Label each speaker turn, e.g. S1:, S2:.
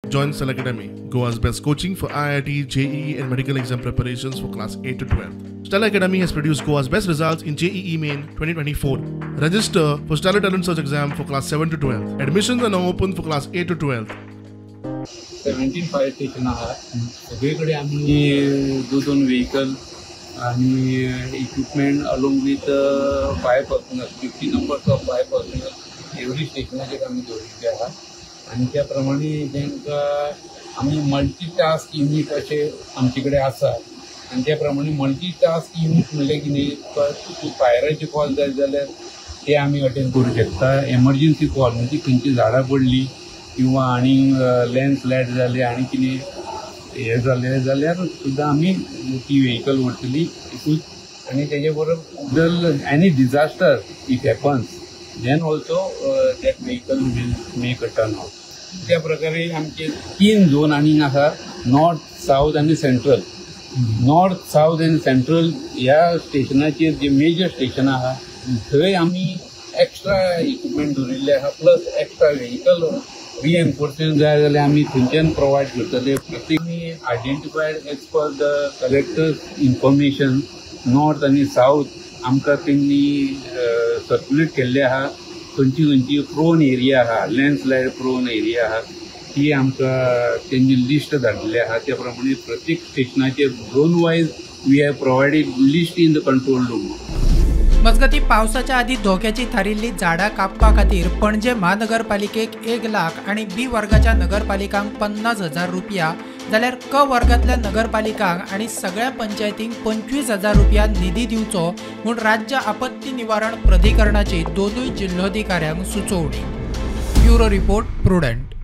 S1: Join Stellar Academy, Goa's best coaching for IIT, JEE and medical exam preparations for class 8 to 12. Stellar Academy has produced Goa's best results in JEE Main 2024. Register for Stellar Talent Search exam for class 7 to 12. Admissions are now open for class 8 to 12.
S2: 17 fire station आहा, सगळे कडेन आमी दोन दोन vehicle आणि equipment along with fire personnel, 50 numbers of fire personnel every स्टेशनाचेर आमी दवरिल्ले आहा. आनी त्या प्रमाणे तांकां आमी मल्टीटास्क युनीट अशें आमचे कडेन आसा. आनी त्या प्रमाणे मल्टीटास्क युनीट म्हणल्यार कितें, फायराचे कॉल जाय जाल्यार ते आमी अटेंड करूं शकता. एमर्जन्सी कॉल म्हणजे खंयची झाडां पडली किंवा आनी लँडस्लायड जाले आनी कितें हें जालें जाल्यार सुद्दां आमी ती व्हेकल व्हरतली एकूच. आनी तेजे बरोबर जर any disaster if happens then also that vehicle will make a turn out. त्या प्रकारे आमचे 3 झोन आनीक आसा, नॉर्थ, सावथ आनी सेंट्रल. नॉर्थ, सावथ आनी सेंट्रल ह्या स्टेशनाचेर जे मेजर स्टेशन आहा थंय आमी एक्स्ट्रा इक्विपमेंट दवरिल्ले आहा, प्लस एक्स्ट्रा व्हेकल रिएन्फोर्समेंट जाय जाल्यार आमी थंयच्यान प्रोवायड करतले. प्रत्येक identified as per the collectors information north आनी सावथ आमकां तेंणी सर्क्युलेट केल्ले आहा. खंयची खंयची प्रोन एरिया आहा, लँडस्लायड प्रोन एरिया आहा, ती आमकां तेंची लिस्ट धाडलेली आहा. त्या प्रमाणे प्रत्येक स्टेशनाचेर zone wise we have provided list in the control room.
S3: मजगतीं पावसाच्या आदी धोक्याची थारिल्ली झाडां कापपा खातीर पणजे म्हानगरपालिकेक 1 लाख आनी बी वर्गाच्या नगरपालिकांक 50,000 रुपया जाल्यार क वर्गांतल्या नगरपालिकांक आनी सगळ्या पंचायतींक 25,000 रुपया निधी दिवचो म्हूण राज्य आपत्ती निवारण प्राधिकरणाची दोनूय जिल्होधिकाऱ्यांक सुचोवणी. Bureau report, Prudent.